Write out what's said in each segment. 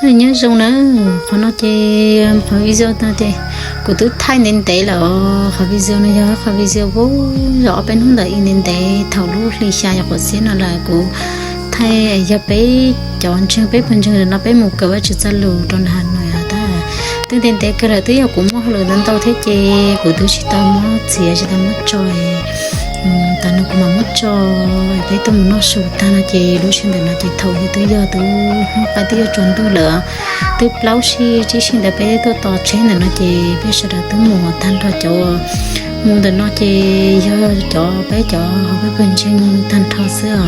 Nyob zoo na, qhov no ces qhov video no ces kuv twb thaij ntev ntev lawm. Qhov video no yog qhov video puag thaum ob peb hnub ntawd, ib ntev ntev thaum lub hli xya nyuam qhuav xiab no lawm. Kuv thaij yog peb cov ntseeg, peb pawg ntseeg ntawm no peb mus kawm Vajtswv txoj lus rau nram Hav Nois tab. Twb ntev ntev kawg lawm, twb yog kuv muaj hauj lwm ntau ntau thiab ces kuv twb tsis tau muab txiav, tsis tau muab tso. Tam no kuv mam muab tso, peb tuaj mus noj su tag no ces lub sij hawm ntawm no ces thaum yog twb yog twb hnub qaij twb yuav tsaus ntuj lawm, twb plaub sij tsib sij ntawd peb tuaj tos tsheb ntawm no ces peb sawv daws twb mus tag nrho cov mus ntawm no ces yog cov peb cov hauv peb pawg ntseeg tag nrho xwb os.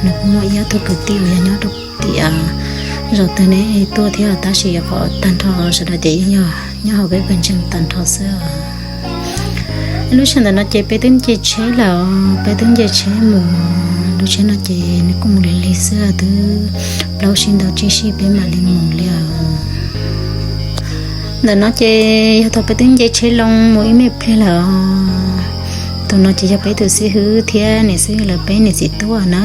Nws kuj muaj ib ob tug kwv tij uas yog nyob rau tiam zos twg ne tuaj thiab tab sis qhov tag nrho sawv daws ces yeej yog nyob hauv peb pawg ntseeg tag nrho xwb. Lub sij hawm ntawm no ces peb twb nce tsheb lawm, peb twb nce tsheb mus. Lub tsheb no ces nws kuj mus lig lig xwb, twb plaub sij ntau tsib sij peb mam li mus li os. Ntawm no ces yog thaum peb twb nce tsheb loo mus ib me pliag lawm. Tus no ces yog peb tus xib hwb thiab niam xib hwb lawv peb niam txiv tub na.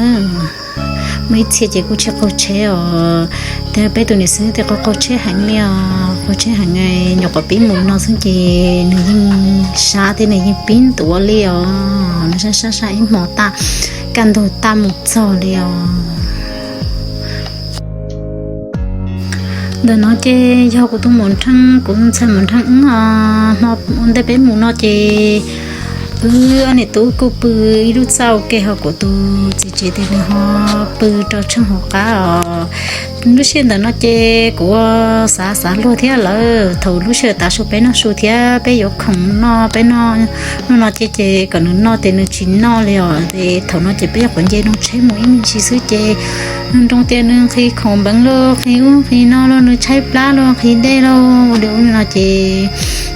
Muaj ib txhia ces kuj tsis qaug tsheb os, tias peb tus niam xib hwb tias qaug qaug tsheb heev li os, qaug tsheb heev, nyuam qhuav pib mus no xwb ces nws yeej sab thiab nws yeej pib ntuav li os, nws sab sab sab ib hmo tag, kaj ntug tag mus txog li os. Ntawm no ces yog kuv tus muam nrheej, kuv tus ntxhais muam nrheej wb os, hmo ua ntej peb mus no ces wb ob niam tub kuj pw ib lub txaj ua ke, ho kuv tus txiv tsev ces nws ho pw rau tsheej hauv qab os. Lub sij hawm ntawm no ces kuv xav xav luag thiab lawm, thaum lub sij hawm tav su peb noj su thiab peb yuav khoom noj, peb noj no ces, ces kom nws noj ces nws tsis noj li os. Ces thaum no ces peb nyuam qhuav nce nrooj tsheb mus ib me ntsis xwb ces nws nroo tias nws nqhis khoom npeev los nqhis ub nqhis no los nws tshaib plab los nqhis dej los ua li ub li no ces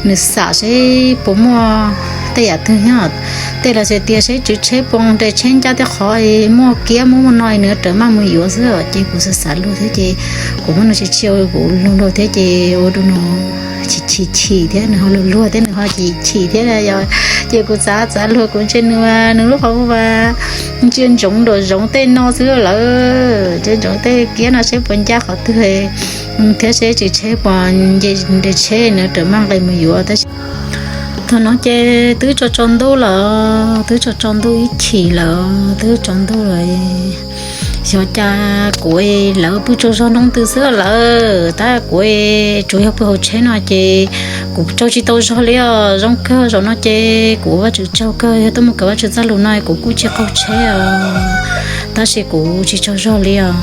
nws xam seb puas muaj tej yam twg nyob tej los xav tias seb tswv tsheb puas nres tsheb ncaj tej qhov muaj kiab muaj muaj no nws raws maj mus yuav xwb os. Ces kuv xav xav luag thiab ces kuv muab nws tsis tsis kuv luag luag thiab ces ua rau nws chim chim chim thiab nws ho luag luag thiab nws ho chim chim thiab yog. Ces kuv xav xav luag kuv ntsia nws, nws lub qhov muag ntsia ntsoov nraum zoov tej no xwb lawm, ntsia ntsoov tej kiab no seb puas ncaj qhov twg thiab seb tswv tsheb puas nres tsheb nws raws maj nqis mus yuav tab sis thaum no ces twb tsaus tsaus ntuj lawm, twb tsaus tsaus ntuj ib chim lawm, twb tsaus ntuj lawm. Xyov cas kuv lawv pw tsaug zog nroo ntws xwb lawm, tab kuv tsuas yog pw hauv tsheb no ces kuv tsaug tsis tau zog li os. Zoo kawg zaum no ces kuv ua Vajtswv tsaug kawg, yog tuaj mus kawm Vajtswv txoj lus no kuv kuj tsis qaug tsheb os, tab sis kuv tsis tsaug zog li os.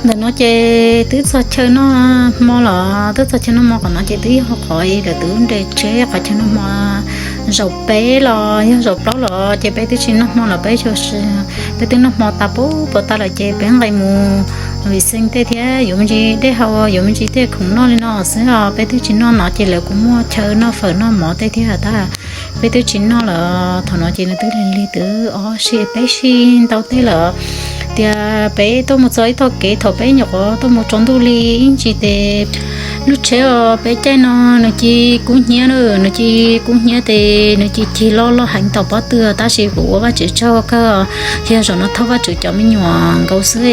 Ntawm no ces twb txog chaw noj hmo los, twb txog chaw noj hmo qhov no ces twb yog qhov lawv twb nres tsheb qhov chaw noj hmo. Zaum peb los yog zaum plaub los ces peb twb tsis noj hmo los peb, peb twb noj hmo tas puag puas tas lawm ces peb nqis mus vim xeev tej thiab yuav me ntsis dej haus, yuav me ntsis tej khoom noj li no xwb os. Peb twb tsis noj no ces lawv kuj muaj chaw noj fawm noj mov tej thiab tab peb twb tsis noj lawm. Thaum no ces nws twb lig lig twb ob sij peb sij ntau tej lawm. Tias peb tuaj mus txog ib tog kev thaum peb nyuam qhuav tuaj mus tsaus ntuj li ib ntsis ces lub tsheb os peb caij no nws cia kub hnyiab na, nws cia kub hnyiab ces nws cia cig loj loj heev tom pob tw, tab sis kuv ua Vajtswv tsaug kawg, yog zaum no thov Vajtswv cov me nyuam nkaus xwb,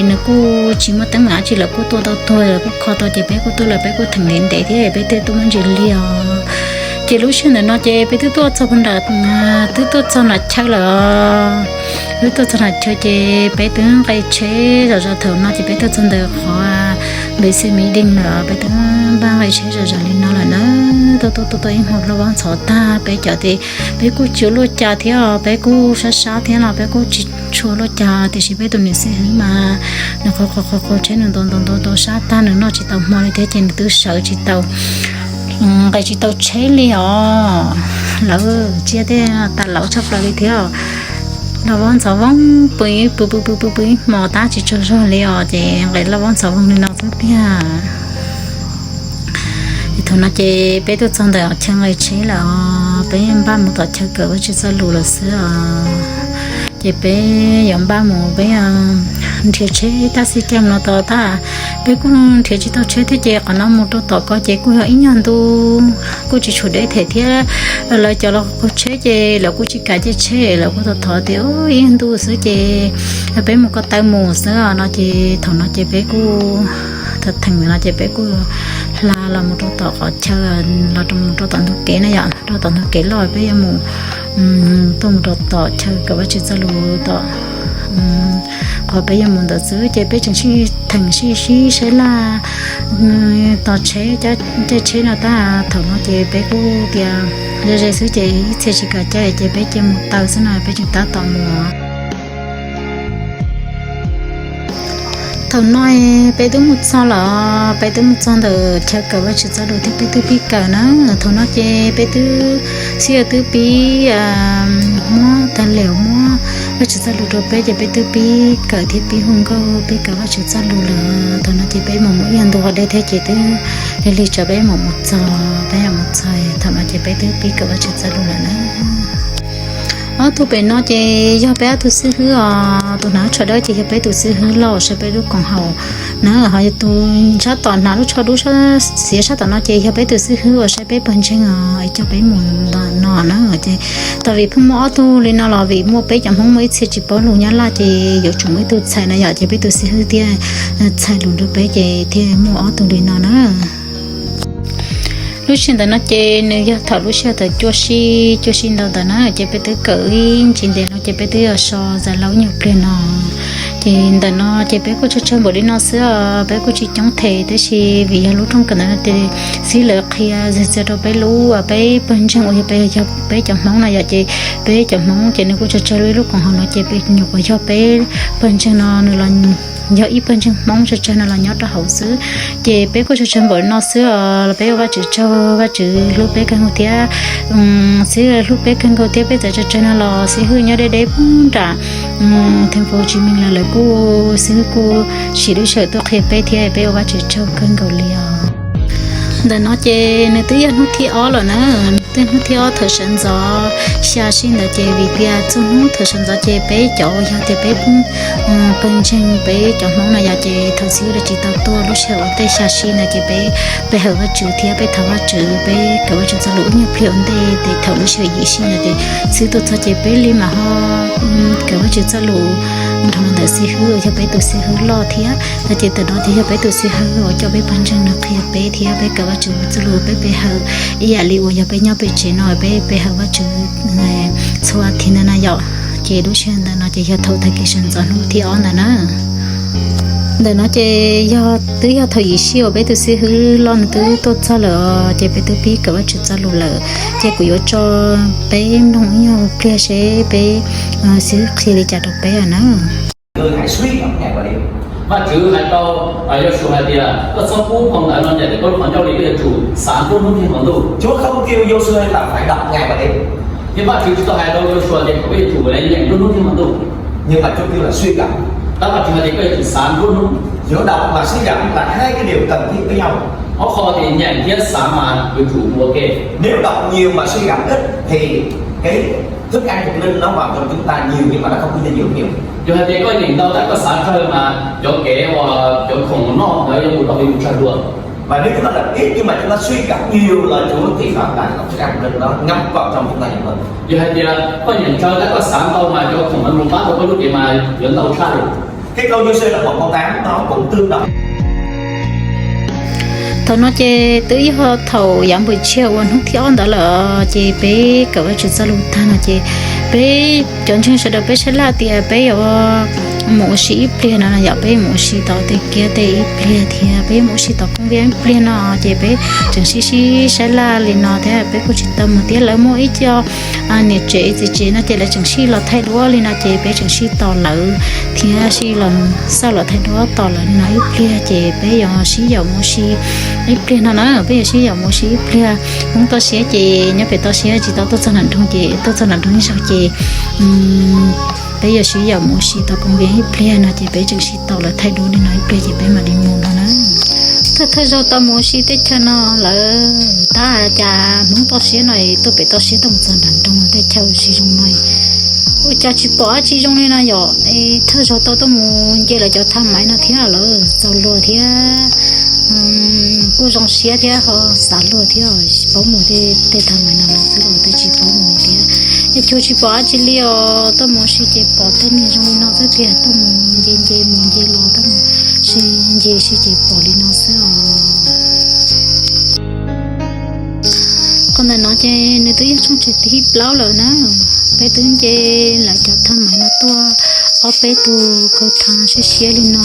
nws kuj tsis muaj teeb meem dab tsi, lawv kuj tuaj tau tuag, lawv kuj kho tau ces peb kuj tuaj lawm peb kuj theem ntev ntev thiab peb thiaj tuaj muaj ntsis liag os. Ces lub sij hawm ntawm no ces peb twb tuaj txog nram, twb tuaj txog nram chaw lawm. Twb tuaj txog nram chaw ces peb twb nqis tsheb zom zaws, thaum no ces peb tuaj txog ntawm qhov npe xi mi deej lawm, peb twb npaj nqis tsheb zom zaws li no lawm na. Tuaj tuaj tuaj tuaj ib hmo loj vab ntxhov tag peb cov ces peb kuj tsis ua luaj cas thiab, peb kuj sab sab thiab los peb kuj tsis tshua luaj cas, tiam sis peb tus niam xib hwb mas nws qaug qaug qaug qaug tsheb, nws ntaus ntaus ntaus ntaus sab tag nws noj tsis tau hmo li thiab ces nws twb sawv tsis tau, nqis tsis tau tsheb li os. Lawv tsiab tej tas laus tshaj plaws li thiab. Loj vab ntxhov voog pw pw pw pw pw ib hmo tab tsis tsaug zog li os, ces nqis loj vab ntxhov voog li no xwb tiag. Thaum no ces peb tuaj txog ntawm chaw nqis tsheb lawm os, peb npaj mus tom chaw kawm Vajtswv txoj lus lawm xwb os. Ces peb yuav npaj mus, peb nrhiav tsheb tab xij caij no tod tab peb kuj nrhiav tsis tau tsheb thiab ces qhov no mus rau tom ko ces kuj yog ib nyuag ntu, kuj tsis tshua deb them thiab. Lawv cov los qaug tsheb ces lawv kuj tsis kam caij tsheb, lawv kuj thov thov tias ib nyuag ntu xwb ces peb mus ko taw mus xwb no ces thaum no ces peb kuj tau theem no ces peb kuj hla los mus rau tom qhov chaw, los rau mus rau tom ntug kev na yom, rau tom ntug kev loj peb yuav mus tuaj mus rau tom chaw kawm Vajtswv txoj lus tom qhov peb yuav mus ntawd xwb ces peb tseem sib theem sib sib saib laj tos tsheb, caij tsheb no tab thaum no ces peb kuj tias ze ze xwb ces ib txhia tsis kam caij ces peb cia mus taw xwb no peb tseem tab tom mus. Thaum no peb twb mus txog lawm, peb twb mus txog ntawm chaw kawm Vajtswv txoj lus thiab peb twb pib kawm na. Thaum no ces peb twb, xib hwb twb pib muab tag lem muab Vajtswv txoj lus rau peb ces peb twb pib kawm thiab pib hu nkauj pib kawm Vajtswv txoj lus lawm. Thaum no ces peb mus mus ib nyuag ntu hauv dej thiab ces twb lig lig tsam peb mam mus txog, peb mam mus txog. Thaum no ces peb twb pib kawm Vajtswv txoj lus lawm na. Ob tug pem no ces yog peb ob tug xib hwb os, tus hnav tsho dawb ces yog peb tus xib hwb loj uas saib peb lub koom haum na, ho yog tus sab tom hnav lub tsho dub xiav sab tom no ces yog peb tus xib hwb uas saib peb pawg ntseeg os, coj peb mus no na. Ces tau vim pheej muaj ob tug li no los vim muaj peb cov Hmoob muaj ib txhia tsis paub lus Nyab Laj ces yuav tsum muaj ib tug txhais no yom, ces peb tus xib hwb thiaj txhais lus rau peb ces thiaj muaj ob tug li no na. Lub sij hawm ntawm no ces nws yog thaum lub sij hawm thaum cuaj sij, cuaj sij ntau ntawd na, ces peb twb kawm ib ntsis ntev no ces peb twb yog so zais laus ib nyuag pliag no. Ces ntawm no ces peb kuj tsawg tsawg npaum li no xwb os, peb kuj tsis coob thiab, tab sis vim yog lub rooj kawm ntawm no ces xib hwb lawv qhia txias txias rau peb lub, peb pawg ntseeg uas yog peb, yog peb cov Hmoob no yom, ces peb cov Hmoob ces nws kuj tsawg tsawg li lub koom haum no ces peb nyuam qhuav yog peb pawg ntseeg no nws los yog ib pawg ntseeg Hmoob tsawg tsawg no los nyob rau hauv xwb. Ces peb kuj tsawg tsawg npaum no xwb os, peb ua Vajtswv tsaug, Vajtswv hlub peb kawg nkaus thiab. Xib hwb hlub peb kawg nkaus thiab, peb txawm tsawg tsawg no los xib hwb nyob deb deb puag nram theej fauv tsis meej lawm, lawv kuj, xib hwb kuj siv lub sij hawm tuaj qhia peb thiab, peb ua Vajtswv tsaug kawg nkaus li os. Ntawm no ces nws twb yog hnub thib ob lawm na, twb hnub thib ob thaum sawv ntxov xya sij ntawd ces vim tias txhua hnub thaum sawv ntxov ces peb cov uas yog tias peb pawg ntseeg peb cov Hmoob no yom, ces thaum xib hwb lawv tsis tau tuaj lub sij hawm ua ntej xya sij ntawd ces peb, peb hawm Vajtswv thiab peb thov Vajtswv, peb kawm Vajtswv txoj lus ib nyuag pliag ua ntej ces thaum lub sij hawm yim sij ntawd ces xib hwb tuaj txog ces peb li mam ho kawm Vajtswv txoj lus nrog ntawm xib hwb uas yog peb tus xib hwb loj thiab. Tag ces ntawm no ces yog peb tus xib hwb uas coj peb pawg ntseeg no qhia peb thiab peb kawm Vajtswv txoj lus peb pe hawm ib yam li uas yog peb nyob pem tsev no peb pe hawm Vajtswv txhua thiv ntawd na yom. Ces lub sij hawm ntawm no ces yog thaum tag kis sawv ntxov hnub thib ob ntawd na. Ntawm no ces yog twb yog thaum yim sij uas peb tus xib hwb loj nws twb tuaj txog lawm ces peb twb pib kawm Vajtswv txoj lus lawm. Ces kuv yuav tso peb mloog ib nyuag pliag seb peb xib hwb qhia li cas rau peb na. Hãy suy ngẫm ngày và đêm. Vajtswv hais rau Yosua hais tias, koj txhob pub phau ntawv no ncaim ntawm koj lub qhov ncauj li, koj yuav tsum xav nruab hnub thiab hmo ntuj. Chúa không kêu Giô-suê là phải đọc ngày và đêm. Ces Vajtswv tsis tau hais rau Yosua tias kom peb yuav tsum ua ncaim nruab hnub thiab hmo ntuj. Nhưng mà Chúa kêu là suy gẫm. Tab Vajtswv hais tias koj yuav tsum xav nruab hnub. Giữa đọc và suy gẫm là hai cái điều cần thiết với nhau. Ob qho tias ncaim thiab xav mas yuav tsum ua ke. Nếu đọc nhiều mà suy gẫm ít thì cái thức ăn thuộc linh nó vào trong chúng ta nhiều nhưng mà nó không có dinh dưỡng nhiều. Yog hais tias koj nyeem ntau tab koj xav tsawg mas cov kev uas cov khoom noj ntawd yuav mus rau hauv yus tsawg dua. Và nếu chúng ta đọc ít nhưng mà chúng ta suy gẫm nhiều lời Chúa thì nó là cái thức ăn thuộc linh nó ngấm vào trong chúng ta nhiều hơn. Yog hais tias koj nyeem tsawg tab koj xav ntau mas cov khoom ntawd mus pab rau koj lub cev mas yuav ntau tshaj li. Cái câu Giô-suê là một câu tám nó cũng tương đồng. Thaum no ces twb yog thaum yav npus tshiab uas hnub thib ob ntawd lawm ces peb kawm Vajtswv txoj lus tag no ces peb cov ntseeg sawv daws peb saib laj tias peb yuav mus ua si ib pliag no yom, peb mus ua si tom tej kiab tej ib pliag thiab peb mus ua si tom koob viab ib pliag no ces peb tseem sib sib saib laj li no thiab peb kuj tsis tau mus thiab lawv muaj ib co niam tsev txiv tsev no ces lawv tseem sib los thaij duab li no ces peb tseem sib tos lawv thiab sib los xauj los thaij duab tos lawv li no ib pliag ces peb yuav sib yaum mus ua si ib pliag no na, peb yuav sib yaum mus ua si ib pliag. Hmoob toj siab ces nyob pem toj siab tsis tau tuaj txog nram nroog ces tuaj txog nram nroog ib zaug ces peb yuav sib yaum mus ua si tom koob viab ib pliag no ces peb tseem sib tos lawv thaij duab li no ib pliag ces peb mam li mus no na. Thawj thawj zaug tau mus ua si teb chaws no lawm tab cas Hmoob toj siab no tuaj pem toj siab tuaj mus txog nram nroog teb chaws tsis zoo no, ua cas tsis pom dab tsi zoo li no yom. Thawj zaug tau tuaj mus nce lawv cov thaj maiv no thiab lawm txaus luag thiab. Kuj zoo siab thiab ho xav luag thiab, paub mus tej thav maiv no los xwb los twb tsis paub mus thiab. Yog chua tsis pom dab tsi li os, tuaj mus ua si ces pom tej niag zoo li no xwb tiag, tuaj mus nce nce mus nce los tuaj mus si nce si ces pom li no xwb os. Qhov ntawm no ces nws twb yog tshooj tsev thib plaub lawm na. Peb twb nce lawv cov thav maiv no tuaj ob peb tug kaw thav siab siab li no.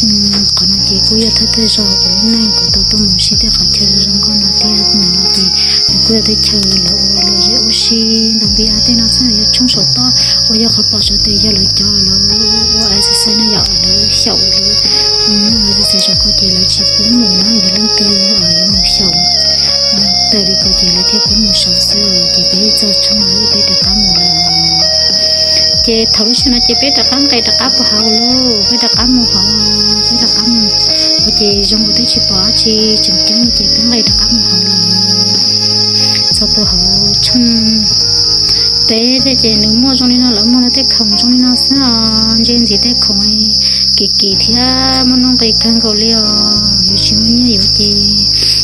Qhov no ces kuj yog thawj thawj zaug kuv lub neej kuv tau tuaj mus si tej qhov chaw zoo zoo nkauj no thiab. Ntawm no ces nws kuj yog teb chaws lawv ua luag zeb ua si ntawm npia tej no xwb, yog tshooj saum toj uas yog qhov pom saud tes yog lawv cov lawv ua exercise no yom, lawv xyaum lawv exercise saum ko ces lawv tsis pub mus na, yog leej twg yuav mus xyaum tawm li ko ces lawv thiaj pub mus saud xwb. Ces peb txog tshooj no peb rov qab mus lawm. Ces thaum lub sij hawm no ces peb rov qab nqes rov qab puag hauv lauj, peb rov qab mus hauv, peb rov qab mus hauv ces zoo nkaus twb tsis pom dab tsi tseem ceeb ces peb nqes rov qab mus hauv lawm. Txog puag hauv tshooj peb thiab ces nws muaj zoo li no, lawv muag lawv tej khoom zoo li no xwb os, ntse ntxiv tej khoom kim kim thiab muaj nuj nqis kawg nkaus li os. Yus tsis muaj nyiaj yuav ces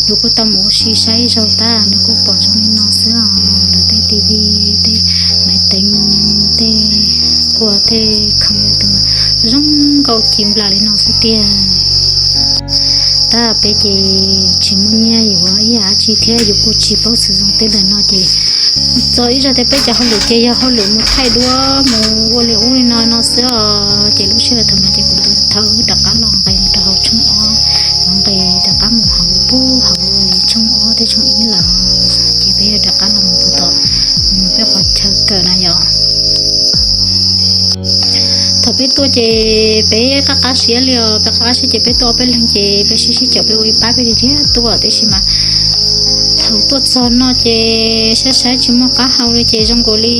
yus kuj tau mus ua si saib ib zaug tab nws kuj pom zoo li no xwb os, lawv tej T V, tej maiv teev, tej kua, tej khoom yus tus zoo nkauj ci nplas li no xwb tiag. Tab peb ces tsis muaj nyiaj yuav ib yam dab tsi thiab yus kuj tsis paub xwm zoo tej ntawm no ces txog ib zaug tias peb cov hauj lwm ces yog hauj lwm mus thaij duab mus ua li ub li no no xwb os. Ces lub sij hawm thaum no ces kuv tus thawj wb rov qab los nqes mus rau hauv tshooj ob, los nqes rov qab mus hauv pub hauv tshooj ob thiab tshooj ib lawm. Ces peb yuav rov qab los mus puag tom peb qhov chaw kawm na yom. Thaum peb tuaj ces peb qab qab siab li os, peb qab qab siab ces peb tuaj ob peb leeg ces peb sib sib caum peb ua ib pab peb li thiab tuaj, tiam sis mas thaum tuaj txog no ces saib saib tsis muaj qab hau li ces zoo nkaus li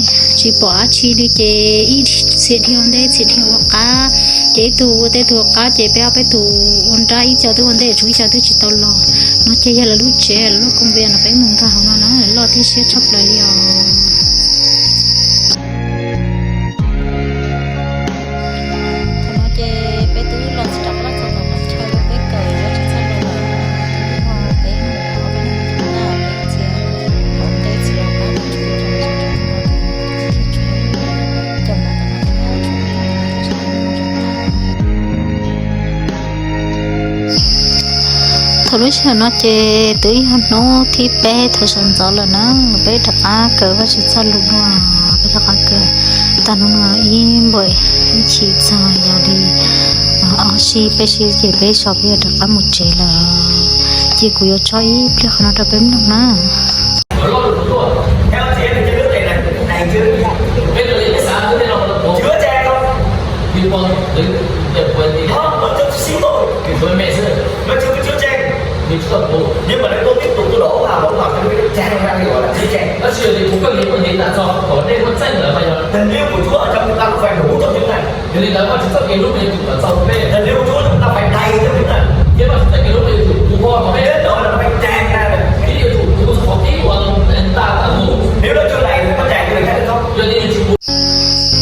tsis pom dab tsi li ces ib txhia dhia ua ntej txhia dhia ua qab, ces ib tug ua teb tug ua qab ces peb ob peb tug ua nrab, ib co twb ua ntej tshuav ib co twb tsis tau los. No ces yog lawv lub tsev lawv lub koom vias no peb mus nkag hauv no na, loj thiab siab tshaj plaws li os. Thaum no ces peb twb los tsis rov qab txog tom qhov chaw uas peb kawm yuav tsis txog lawm, peb mus ob peb leeg mus na, peb txhia hauv ntej txhia los qab no tsis tau caum no tom no thiab. Thaum lub sij hawm no ces twb yog hnub thib peb thaum sawv ntxov lawm na, peb rov qab kawm Vajtswv txoj lus no, peb rov qab kawm tag hnub no ib npuam ib chim txog yog li ob sij peb sij ces peb sawv peb yuav rov qab mus tsev lawm. Ces kuv yuav tso ib pliag qhov no rau peb mloog na.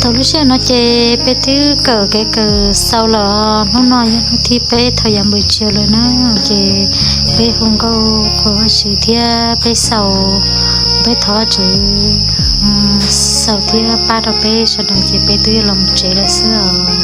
Thaum lub sij hawm no ces peb twb kawm kev kawm xaus lawm, hnub no yog hnub thib peb thaum yav npus tsiaum lawm na, ces peb hu nkauj qhuas Vajtswv thiab peb xaus, peb thov Vajtswv xaus thiab pab rau peb sawv daws ces peb twb yuav los mus tsev lawm xwb os.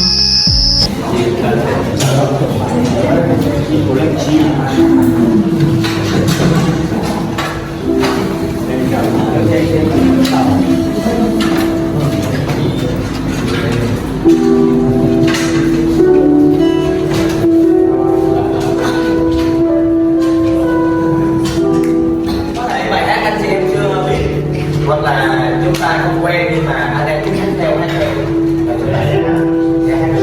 Có thể bài hát anh chị em chưa biết, hoặc là chúng ta không quen nhưng mà anh em cứ hát theo hát theo. Bài hát này, bài hát này.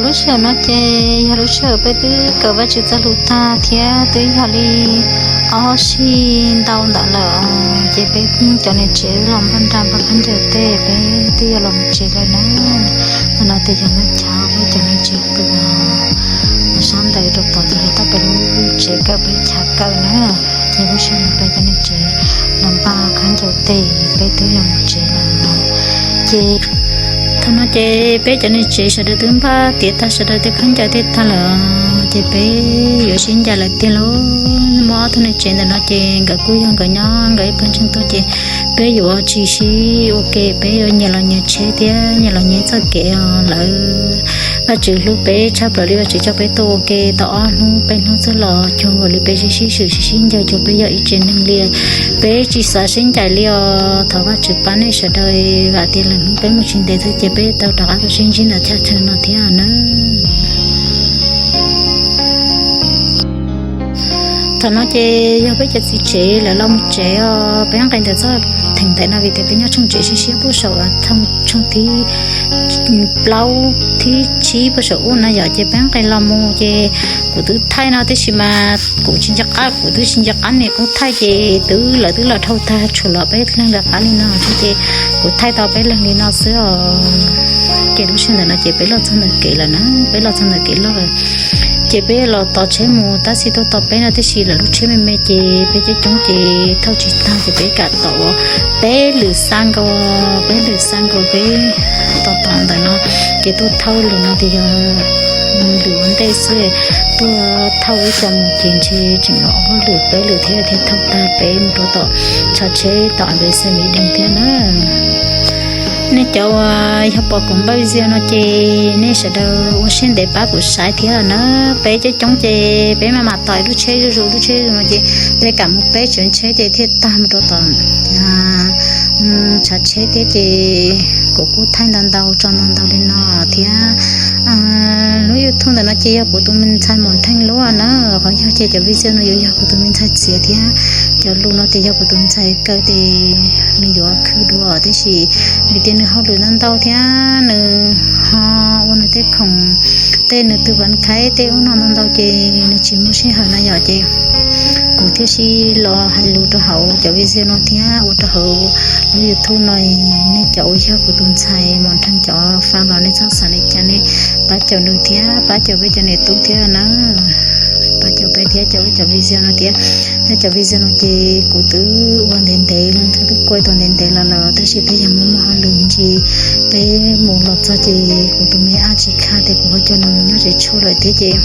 Lub sij hawm no ces yog lub sij hawm peb twb kawm Vajtswv txoj lus tag thiab twb yog li ob sij ntau ntawm lawm, ces peb cov niam tsev los npaj nra npaj khaub ncaws tej, peb twb yuav los mus tsev lawm na. Ntawm no ces yog lub chaw peb cov niam tsev pw, sab ntawd rau tod ces yog tab peb lub tsev kawm peb chav kawm na. Ces lub sij hawm no peb cov niam tsev los npaj khaub ncaws tej, peb twb yuav mus tsev lawm. Ces thaum no ces peb cov niam tsev sawv daws twb npaj tiav tag sawv daws tej khaub ncaws tej tag lawm, ces peb yuav sib ncaim lawm tiag lauj. Muaj ob tug niam tsev ntawm no ces nkawd kuj yog nkawd nyob nkawd ib pawg ntseeg tuaj ces peb yuav tsis sib ua ke, peb yuav nyias los nyias tsheb thiab nyias los nyias txoj kev os. Lawv, Vajtswv hlub peb tshaj plaws li, Vajtswv coj peb tuaj ua ke tau ob hnub peb hnub xwb los cuag nkaus li peb sib sib swm sib sib ncaws cuag peb yog ib tsev neeg li. Peb tsis xav sib ncaim li os. Thov Vajtswv pab nej sawv daws, vam tias lwm hnub peb mus tsis ntev xwb ces peb tau rov qab tau sib ntsib ntawm chaw chaw no thiab nawb. Thaum no ces yog peb cov txiv tsev lawv los mus tsev os, peb nqis ntawm txoj theem ntawm no vim tias peb nyob tshooj tsev siab siab puag saum, tshooj thib plaub thib tsib puag saum ub no yom, ces peb nqis los mus ces kuv twb thaij no tab sis mas kuv tsis nco qab, kuv twb tsis nco qab ne, kuv thaij ces twb lawv twb los dhau tag tshuav los peb leeg lawv qab li no xwb ces kuv thaij tau peb leeg li no xwb os. Ces lub sij hawm ntawm no ces peb los txog ntawm kev lawm na, peb los txog ntawm kev loj lawm. Ces peb los tos tsheb mus tab sis tuaj tos peb no tib si lawm, lub tsheb me me ces peb coob coob ces thauj tsis tag ces peb kam tos ua peb lwm xa nkaus, peb lwm xa nkaus peb tos tos ntawm no ces tuaj thauj lwm no ces yog lwm ua ntej xwb, tuaj thauj ib co mus ces ntshe tseem los ob lwm peb lwm thiab thiaj thauj tag peb mus rau tom tshav tsheb tom Npes Xais Mis Dees thiab na. Nej cov uas yog pom kuv npaj video no ces nej sawv daws ua siab ntev pab kuv saib thiab na. Peb coob coob ces peb maj mam tos lub tsheb zuj zus lub tsheb zuj zus no ces peb kam mus peb tsev tsheb ces thiaj tag mus rau tom tshav tsheb thiab ces kuv kuj thaij ntau ntau tso ntau ntau li no thiab. Lub YouTube ntawm no ces yog kuv tus me ntxhais Mom Nrheej lub na, qhov yog ces cov video no yuav yog kuv tus me ntxhais txiav thiab cov lus no ces yog kuv tus ntxhais kaw ces nws yuav khwv dua tiam sis vim tias nws hauj lwm ntau ntau thiab nws ho ua nws tej khoom tej nws tư vấn khaib tej ub no ntau ntau ces nws tsis muaj sij hawm no yom ces kuv thiaj li los hais lus rau hauv cov video no thiab ua rau hauv lub YouTube no. Nej cov uas yog kuv tus ntxhais Mom Nrheej cov fan los nej txhob xav li cas, nej pab caum nws thiab pab caum peb cov niam tub thiab na. Pab caum peb thiab caum peb cov video no thiab. Cov video no ces kuv twb ua ntev ntev los twb kuaj tau ntev ntev los lawm tab sis peb yog muaj muaj hauj lwm ntsis peb mus los txog ces kuv tus me ab tsis kha tias kuv ho coj nws mus nyob tsev tshuaj lawm thiab ces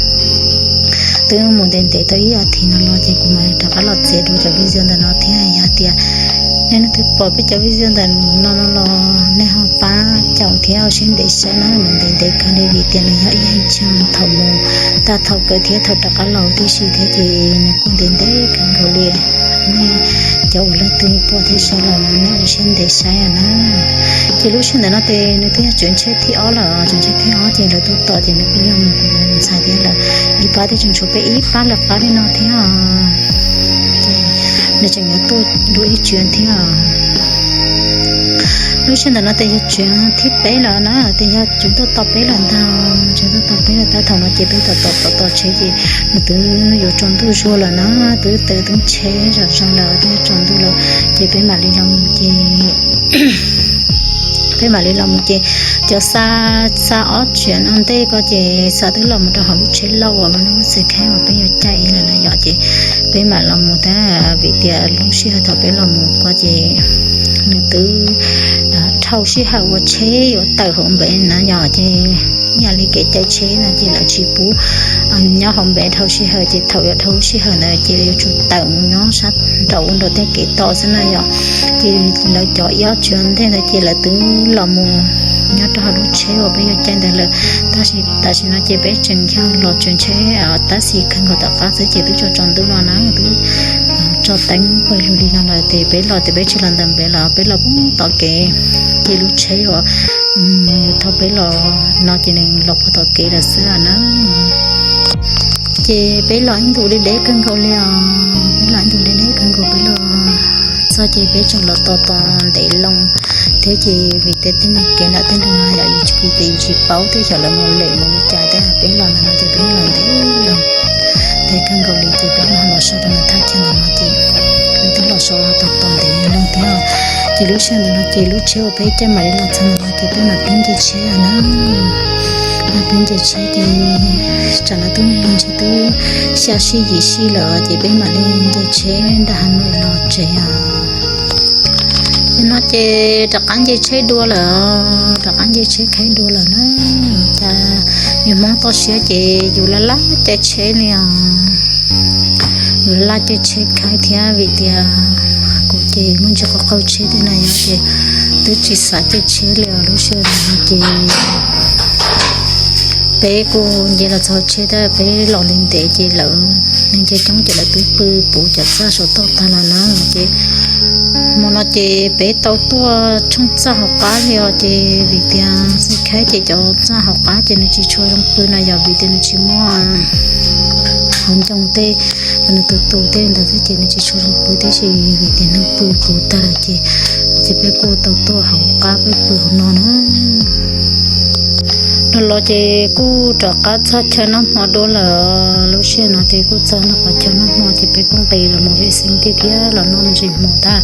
twb mus ntev ntev tau ib as thiv no los ces kuv mam rov qab los txiav dua cov video ntawm no thiab. Yog tias nej leej twg pom peb cov video ntawm no no los nej ho pab caum thiab ua siab ntev saib na, nws ntev ntev kawg li vim tias nws yog ib heej tshaj thaum mus tag thaum kawm thiab thaum rov qab los tib si thiab ces nws kuj ntev ntev kawg nkaus li. Nej cov uas leej twg pom thiab saib los nej ua siab ntev saib na. Ces lub sij hawm ntawm no ces nws twb yog tsev tsheb thib ob lawm, tsev tsheb thib ob ces lawv tuaj tos ces nws kuj yog mus kuv tus ntxhais thiab lawm ib pab thiab tseem tshuav peb ib pab lawv qab li no thiab. Ces nws tseem yuav tuaj dua ib tsev thiab. Lub sij hawm ntawm no ces yog tsev thib peb lawm na, ces yog tsev tuaj tos peb lawm ntag, tsev tuaj tos peb lawm tab thaum no ces peb tos tos tos tos tsheb ces nws twb yuav tsaus ntuj zuag lawm na, twb taws twb tsheb zom zaws lawm twb yuav tsaus ntuj lawm ces peb mam li los mus ces peb mam li los mus ces cov xa, xa ob tsev no ntej ko ces xa twb los mus rau hauv lub tsheb lauj uas lub xe kheeb uas peb yuav caij ib lawm na yom ces peb mam los mus tab vim tias lub sij hawm thaum peb los mus ko ces nws twb dhau sij hawm uas tsheb yuav tawm hauv npe na yom ces ib yam li kev caij tsheb no ces lawv tsis pub nyob hauv npe dhau sij hawm ces thaum yuav dhau lub sij hawm ntawd ces lawv yuav tsum tawm mus nyob sab nraum ua nraum tej kev tom xwb na yom. Ces lawv cov ib ob tsev ntej ntawd ces lawv twb los mus nyob rau hauv lub tsheb uas peb yuav caij ntawd lawm. Tab sis tam sim no ces peb tseem yog los tsev tsheb tab sis kawg nkaus tom qab xwb ces twb tsaus tsaus ntuj no na, twb tso teeb pawg lug li no lawm ces peb los ces peb tsis los ntawm npe los peb los pub tom kev. Ces lub tsheb uas yuav thauj peb los no ces nws los puag tom kev lawm xwb na. Ces peb los ib ntus deb deb kawg nkaus li os, peb los ib ntus deb deb kawg nkaus peb los txog ces peb tseem los tos tos ntev loo thiab ces vim tias tej niag kev nram tej nrog no yog yus tsis, vim tias yus tsis paub thiab xyov lawv mus lem mus li cas thiab peb los ntawm no ces peb los ntev lawm, ntev kawg nkaus li ces peb los so rau ntawm thaj chaw ntawm no ces peb twb los so tau tau ntev loo thiab. Ces lub sij hawm ntawm no ces lub tsheb uas peb caij mam li los txog ntawm no ces peb mam pib nce tsheb na. Mam pib nce tsheb ces tsam no twb ntshe twb xya sij yim sij lawm ces peb mam li nce tsheb nram Hav Nuam los tsev os. Nim no ces rov qab nce tsheb dua lawm, rov qab nce tsheb khaib dua lawm na. Cas yus Hmoob toj siab ces yus laj laj caij tsheb li os. Yus laj laj caij tsheb khaib thiab vim tias kuv ces muaj ntsis qaug qaug tsheb thiab na yog ces twb tsis xav caij tsheb li os. Lub sij hawm no ces peb kuj nce los txog tsheb thiab peb los ntev ntev ces lawv neeg coob coob ces lawv twb pw puv cov txaj saum toj tag lawm na. Ces hmo no ces peb tau tuaj tshooj txaj hauv qab li os ces vim tias xwb khaib ces cov txaj hauv qab ces nws tsis tshua zoo pw na yog vim tias nws tsis muaj hauv ncoo tej, nws tus tus tej ntawd thiab ces nws tsis tshua zoo pw tib si vim tias neeg pw puv tag lawm ces, ces peb kuj tau tuaj hauv qab peb pw hauv no na. Los los ces kuj rov qab txog chaw noj hmo dua lawm. Lub sij hawm no ces kuj txog noj qhov chaw noj hmo ces peb kuj nqis los mus vaj xeeb thiab thiab los noj me ntsis hmo tag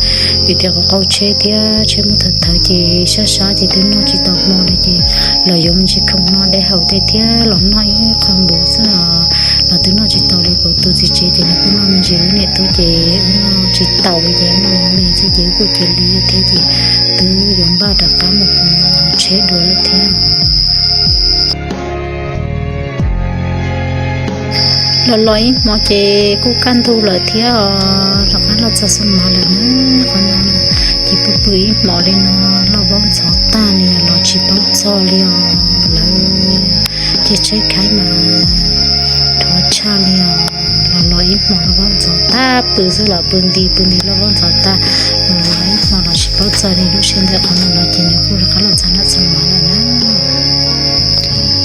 vim tias kuv qaug tsheb thiab tsheb muaj thawv thawv ces sab sab ces twb noj tsis tau hmo li ces los yuav me ntsis khoom noj dej haus tej thiab los noj ib qho npaum xwb os. Los twb noj tsis tau li, kuv tus txiv tsev ces nws kuj noj me ntsis, wb niam tub ces wb noj tsis tau li ces wb noj me xwb ces wb kuj cia li thiab ces twb yuav npaj rov qab mus hauv tsheb dua lawm thiab. Los los ib hmo ces kuj kaj ntug lawm thiab os, rov qab los txog Xoo Mav lawm na. Qhov no ces pw pw ib hmos li no loj vaub ntxhov tag li los tsis paub txog li os. Lawv ces tsheb khaib mas dhuav tshaj li os. Los los ib hmos loj vaub ntxhov tag, pw xwb los pw nti pw nti loj vaub ntxhov tag, los los ib hmos los tsis paub txog li. Lub sij hawm ntawd qhov no no ces nws kuj rov qab los txog nram Xoo Mav lawm na.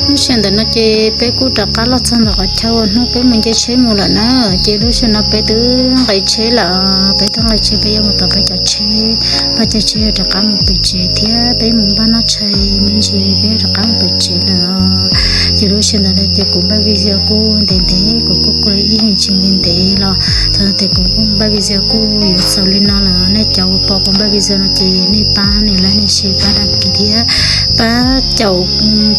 Lub sij hawm ntawm no ces peb kuj rov qab los txog ntawm qhov chaw uas hnub peb mus nce tsheb mus lawm na. Ces lub sij hawm no peb twb nqis tsheb lawm, peb twb nqis tsheb peb yuav mus tom peb cov tsheb, pab cov tsheb yuav rov qab mus pem tsev thiab peb mus npaj noj tshais me ntsis peb rov qab mus pem tsev lawm. Ces lub sij hawm ntawm no ces kuv npaj video kuj ntev ntev, kuv kuj kuj ib hlis tsis ntev ntev los thaum no ces kuv kuj npaj video kuj yuav xaus li no lawm. Nej cov uas pom kuv npaj video no ces nej pab nias like, nej share, pab đăng ký thiab pab caum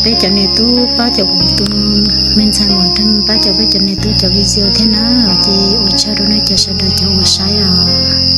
peb cov niam tub, pab caum kuv tus me ntxhais Mos Nreeg, pab caum peb cov niam tub cov video thiab na. Ces ua tsaug rau nej cov sawv daws cov uas saib os.